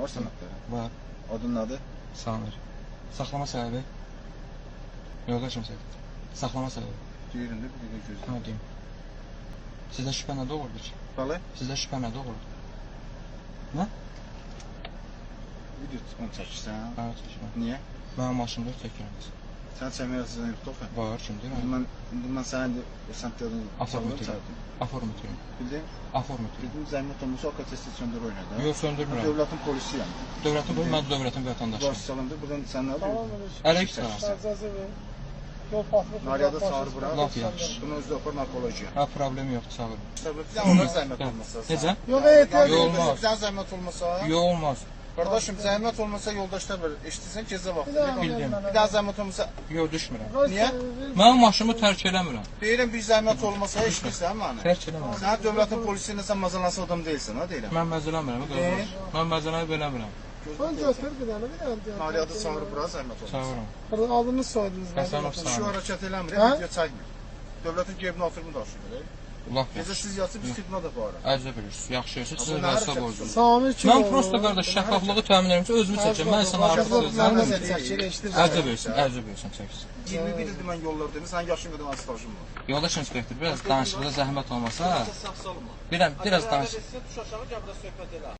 Var sənədləri? Var. Adın nədir? Samir. Saxlama səbəbi? Yoldaş inspektor. Saxlama səbəbi. Deyirəm də bir dəqiqə gözlə. Nə deyim? Sizdə şübhə nə doğurdu ki? Bəli. Sizdə şübhə nə doğurdu? Nə? Video onu çəkirsən. Hə, çəkirəm. Niyə? Mənim maşında çəkirəm. Sən çəkməyə icazən yoxdur axı. Var, kim deyir? İndi mən sənə indi o səmtlərdən Aform ötürüm. Aform ötürüm. Bildin? Aform ötürüm. Bildim, zəhmət olmasa o KTS söndür oyna da. Yox, söndürmürəm. Dövlətin polisiyəm. Dövlətin bu, mən dövlətin vətəndaşıyam. Var salındı. Buradan sən nə Tamam diyorsun? öyle. Əleyk salam. Icazə verin. Yol patrul. Naryada çağır bura. Lap yaxşı. Bunu özü də apar narkologiya. Hə, problemi yoxdur, sağ olun. Bir dənə olar zəhmət olmasa. Necə? Yox, ehtiyac Yox, olmaz. Bir dənə zəhmət olmasa. Yox, olmaz. Qardaşım, zəhmət olmasa yoldaşlar var. Eşidirsən gecə vaxtı. Bir dənə Bildim. Bir daha zəhmət olmasa, Yox, düşmürəm. Niyə? Mənim maşımı tərk eləmirəm. Deyirəm bir zəhmət olmasa eşidirsən məni. Tərk eləmirəm. Sən dövlətin polisi ilə sən mazalansa adam deyilsən, ha deyirəm. Mən məzələmirəm, qardaş. Mən məzələyib eləmirəm. Onu götür bir dənə, bir dənə. deyəm. Naryada çağır bura zəhmət olmasa. Çağıram. Burada adını soyadınız. nədir? Həsənov Şu Samir. hərəkət eləmir, Hə? video çəkmir. Dövlətin cebinə oturmu daşıyır. Lap Gecə yaxşı. siz yatıb biz xidmət aparırıq. Ərizə verirsiniz. Yaxşı, sizin Bu nə vəzifə hərəkət? borcunuz. Samir kim? Mən prosta qardaş şəffaflığı təmin edirəm ki, özümü çəkəcəm. Mən sənə artıq sözlərim. Çəkir, eşidirsən. Ərizə versin, ərizə versin, çəksin. 21 ildir mən yollardayım. Sənin yaşın qədər mənim stajım var. Yoldaş inspektor, biraz danışıqda zəhmət olmasa, Sağ salma. biraz danış. Düş aşağı, gəl burada söhbət elə.